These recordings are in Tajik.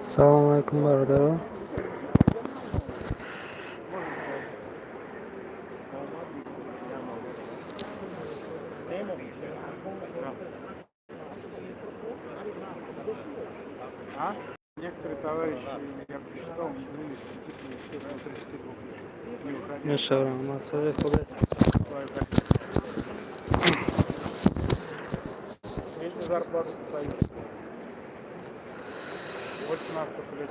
Салому алайкум, бародарон. А? Некоторые товарищи, я посчитал, умудрились все до 32 лет. Не выходя Мешавам, масои худо. свою профессию. Среднюю зарплату в Союзе. Больше нас только лет.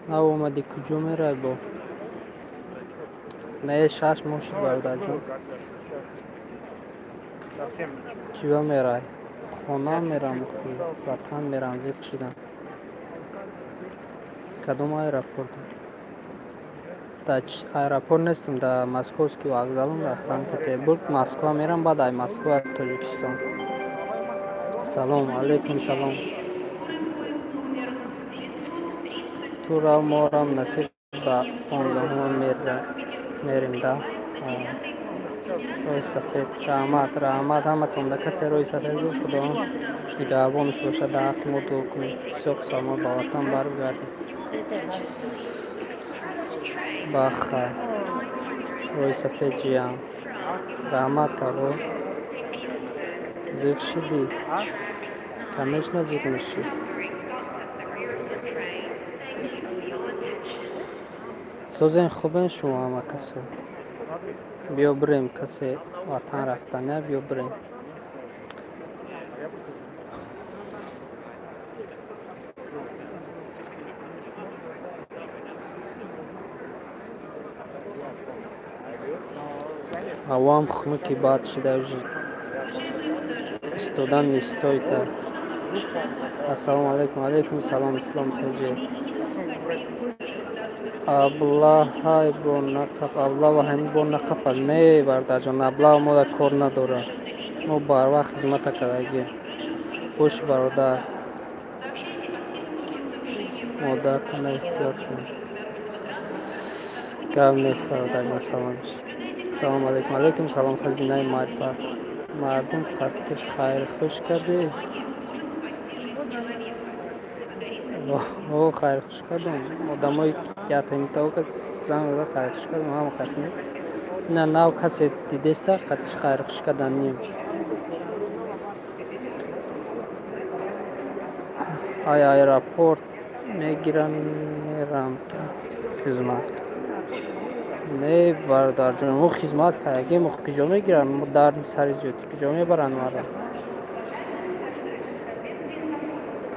Нав омадӣ, куҷо мерай бо? Не, 6 моҳ шуд, бародарҷон. Совсем ничего. Чива мерай? Хона мерам, ватан мерам, зиқ шидам. Кадом аэропорт? Дар аэропорт нестам, дар Московский вокзалам, дар Санкт Петербург. Москва мерам, баъд ай Москва Тоҷикистон. Салом алейкум, салом. Тура морам насиб, ба 15-ум мерим да. Роҳи сафед, раҳмат, раҳмат ҳаматон. Да касе роҳи сафед гуфт, Худованд нигаҳбонаш бошад, дар ҳаққи мо дуо кунед. Бисёр саломат ба ватан баргардед. Бахайр. Роҳи сафед, ҷиям. Раҳмат, тағо. Зиқ шидӣ? Конечно, зиқ мешӣ. Созен, хубен шумо ҳама касо? Биё бирем, касе ватан рафтания, биё бирем. Я просто Ҳавоам хунуки бад шида, уже истодан не стоит. Ассалому алайкум, алайкум салом, Ислом теҷе. Аблаҳай бо нақаб, аблава ҳамин бо нақаба. Не, бародарҷон, аблава мода кор надорад. Мо барвақт хизмата кардагием. Бош, бародар. Модартона эҳтиёт кунед. Гап нест, бародарҷон, салом. Салому алайкум, алайкум салом, Хазинаи маърифат. Мардум қатъи хайрхуш кардӣ? О, хайрхуш кардам. Одамои ятимтао занг зада хайрхуш кардам, ҳама қатъи. Ина нав касе дидеса, қатъиш хайрхуш кардан ним. Ай аэропорт мегирам, мерам хизмат. Не, бародарҷон, мо хизмат кардагем, мо куҷо мегиранд? Мо дарди сари зиёд, куҷо мебаранд маро?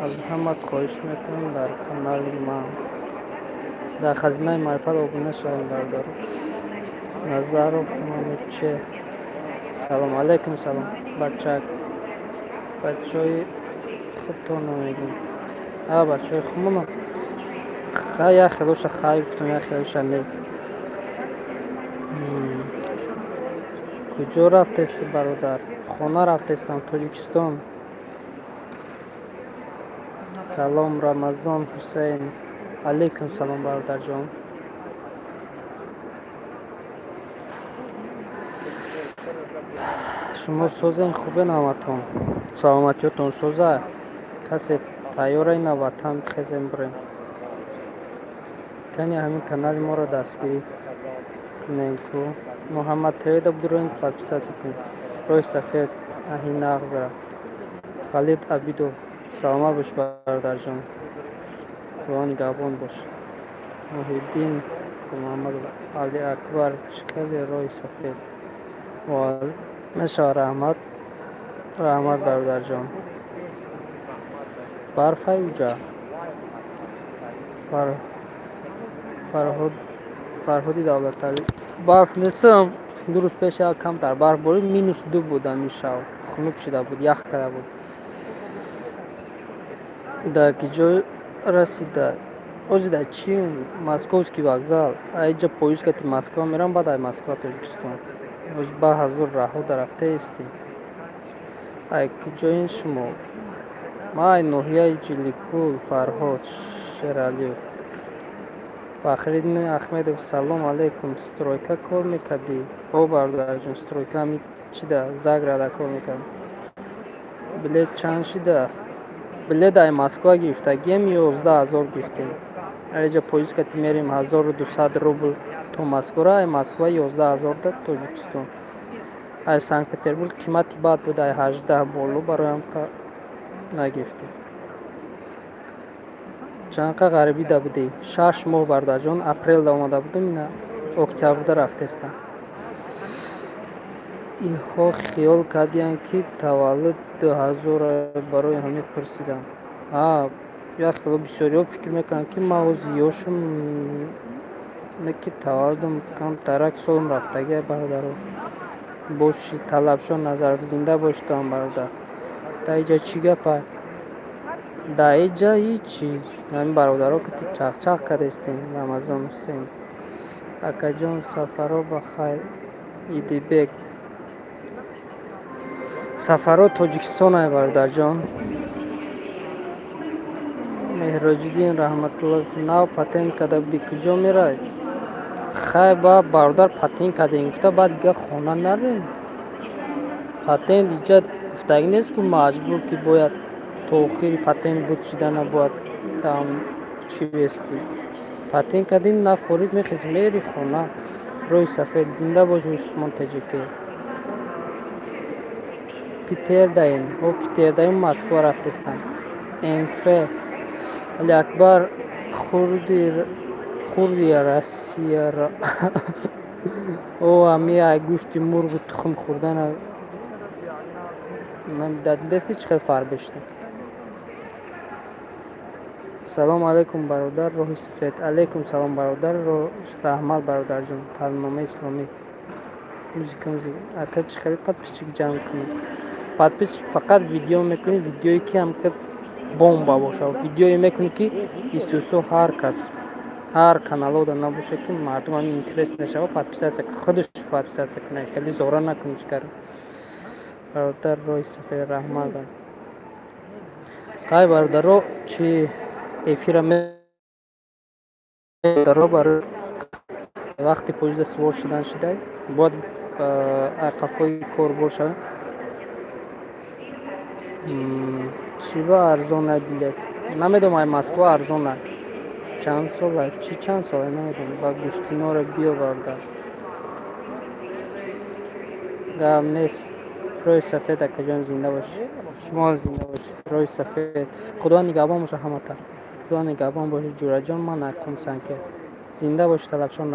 Аз ҳамат хоҳиш мекунам, дар канали ман, дар Хазинаи маърифат обуна шавем, бародаро. Назаров Манучеҳр. Салом алайкум, салом. Бачак. Бачаҳои худтонро мегӯм. А, бачаҳои худмоно. Хай, як хелоша хай гуфтам, як хелоша не. Куҷо рафтести, бародар? Хона рафтестам, Тоҷикистон. Салом, Рамазон Ҳусейн. Алайкум салом, бародарҷон. Шумо созен, хубен ҳаматон? Саломатиётон соза? Касе тайёра ина ватан хезем бирем? Кани ҳамин канали моро дастгирӣ кунем ку. Муҳаммад ТВда бироин, подписаться кунед. Роҳи сафед аҳи нағзра. Халид Абидов. Саломат бош, бародарҷон. Худо нигаҳбон бош. Муҳиддин Муҳаммадов. Али Акбар, чӣ хеле роҳи сафед. Мешавад, раҳмат. Раҳмат, бародарҷон. Барфай уҷа? Фарҳод, Фарҳоди Давлаталӣ. Барф нестам. 2 рӯз пеш як камтар барф борид, -2 буд ҳамин шав. Хунук шуда буд, ях карда буд. Дар ки ҷой расида? Ози дар чи? Московский вокзал. Айҷа поезд кати Москва мерам, баъд ай Москва Тоҷикистон. Оз ба ҳазор раҳо да рафтаисти. Ай куҷоин шумо? Ман ай ноҳияи Ҷиликул, Фарҳод Шералиев. Фахриддин Ахмедов, салом алейкум. Стройка кор мекардӣ? О, бародарҷон, стройка ҳами чида, заграда кор мекардам. Билет чанд шидааст? Билет ай Москва гирифтагием, 11 000 гирифтем. Аиҷа поезд кати мерем, 1200 рубл то Москвара, ай Москва 11 000 да Тоҷикистон. Ай Санкт-Петербург қимати бад буд, ай 18 боло, бароям нагирифтем. Чанд қа ғарибида будӣ? 6 моҳ, бародарҷон. Апрелда омада будум, ина октябрда рафтестам. Иҳо хиёл кардиянд, ки таваллуд 2000, барои ҳамин пурсидам. А як хело бисёриҳо фикр мекунанд, ки ман ҳози ёшум, не ки таваллудам камтарак солам рафтагия, бародаро. Боши, Талабшон Назаров, зинда боши туам, бародар. Дар иҷа чӣ гапа? Дар иҷа ҳичи, ҳамин бародаро ки чахчах кардестем. Рамазон Ҳусейн акаҷон, сафаро ба хайр. Идибек, сафаро Тоҷикистон ай, бародарҷон. Меҳроҷиддин Раҳматуллоев, нав патент карда будӣ, куҷо меравед? Хай ба бародар, патент кардем гуфта, баъд дига хона нарем. Патент иҷа гуфтагӣ нест, ку маҷбур ки бояд то охири патент буд шидана бояд там чӣ бести. Патент кардем, на форид мехез, мери хона. Рӯи сафед, зинда бош, Усмон Таҷике. Питердаем, о, Питердаем, Москва рафтестам. Мф Алиакбар, хурди Россияро. О, ами ай гӯшти мурғу тухм хӯрдана дидасти, чӣ хел фарбе шудам. Салому алайкум, бародар, роҳи сафед. Алайкум салом, бародар, раҳмат, бародарҷон. Барномаи исломӣ, музика, музика. Ака, чӣ хеле подписчик ҷамъ кунӣ? Подписчик фақат видео мекунӣ, видеое ки ҳамка бомба бошад, видеое мекунӣ, ки исусу ҳар кас, ҳар каналода набошад, ки мардум ҳам интерес мешава, подписаться, худаш подписаться кунад, хеле зора накунӣ. Чикар, бародар, роҳи сафед, раҳмат. Хай, бародаро, чи эфира бародаро, барои вақти поезда сувор шудан шидай, бояд қафои корбор шавем. Чӣ ба арзон ай билет? Намедонам, ай Москва арзон ай. Чанд сола? Чӣ чанд сола, намедонам. Ба гӯштиноро биё, бародар. Гап нест. Роҳи сафед, акаҷон, зинда бошӣ. Шумоам зинда бошед. Роҳи сафед. Худо нигаҳбон боша ҳамата. Худо нигаҳбон бошед, ҷураҷон, ман Айқум Санке. Зинда бошед, Талабшон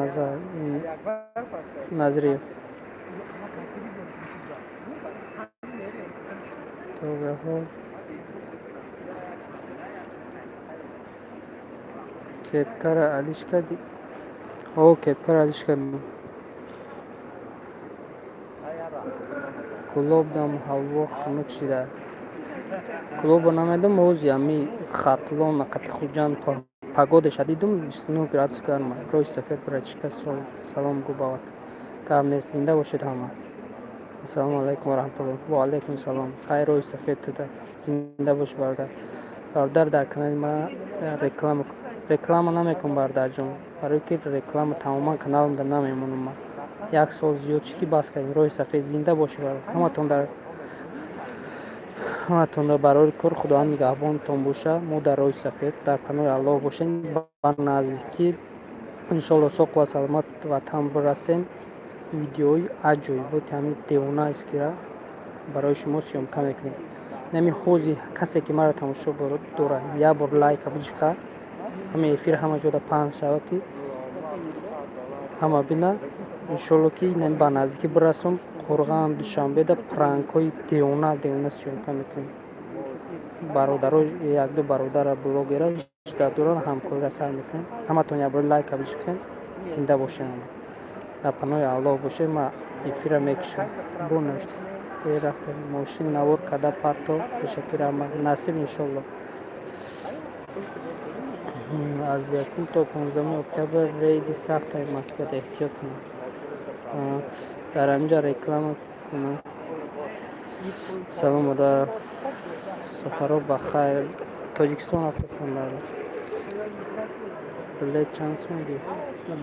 Назриев. Тогаҳо кепкара алиш кардӣ? О, кепкара алиш кардам. Кӯлобдам ҳаво хунук шида. Кӯлобо намедонам, ҳози ҳами Хатлон қати Хуҷанд погодаша дидум, 29 градус гарма. Роҳи сафед, братишка, салом гӯ ба ватан. Гап нест, зинда бошед ҳама. Ассалому алайкум ва раҳматуллоҳ. Ва алайкум салом. Хайр, роҳи сафед туда. Зинда бош, бародар. Бародар, дар канали ман реклама, реклама намекун, бародарҷон, барое ки реклама тамоман каналамда намемонам. Ман як сол зиёд шуд, ки бас кардем. Роҳи сафед, зинда бошед, бародар. Ҳаматон дар ҳаматон дар барори кор, Худованд нигаҳбонтон боша. Мо дар роҳи сафед, дар паноҳи Аллоҳ бошем. Ба наздикӣ, иншоалло, соқу ва саломат ватан бирасем, видеои аҷоиботи ҳамин девона аст, барои шумо съёмка мекунем. Нами ҳози касе ки маро тамошо дорад, як бор лайка биҷиқа, ҳамин эфир ҳама ҷода паҳн шавад, ки ҳама бина. Иншоалло, ки ба наздикӣ бирасом Қурған, Душанбеда пранкҳои девона девона съёмка мекунем. Бародаро, якду бародара блогера жда доранд, ҳамкориро сар мекунем. Ҳаматон як бор лайка биҷиқен. Зинда бошед ҳама, дар паноҳи Аллоҳ бошед. Ман эфира мекушам. Бо навиштаст рафта мошин навор када парто пешаки. Раҳмат, насиб, иншоалло. Аз 1 то 15 октябр рейди сахт ай Москвада, эҳтиёт кунед. Дар ҳаминҷа реклама кунам. Салом, модар, сафарҳо ба хайр. Тоҷикистон рафтастам, бародар. Билет чанд сум гирифт?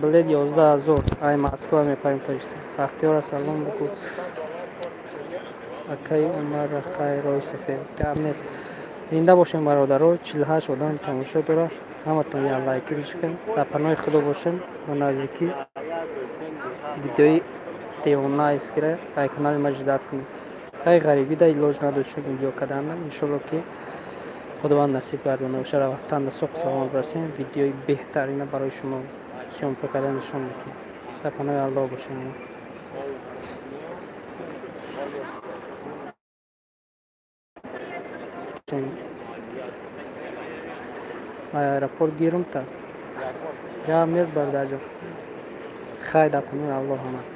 Билет 11 000. Ай Москва мепарем Тоҷикистон. Бахтиёра, салом бугӯ. Акаи Умарра хайр, роҳи сафед. Гап нест. Зинда бошем, бародаро, 48 одам тамошо дора. Ҳаматон як лайки бишкан. Дар паноҳи Худо бошем. Ба наздикӣ видеои девона искира ай канали ма ждать кунед. Хай, ғарибӣ да илоҷ надошт видео карданда. Иншолло, ки Худованд насиб гардона боша, равақтанда соқ саломат барасем, видеои беҳтарина барои шумо съёмка карда нишон медиҳем. Дар паноҳи Аллоҳ бошем. Аэропорт гирум та. Гап нест, бародарҷон. Хай, дар паноҳи Аллоҳ ҳама.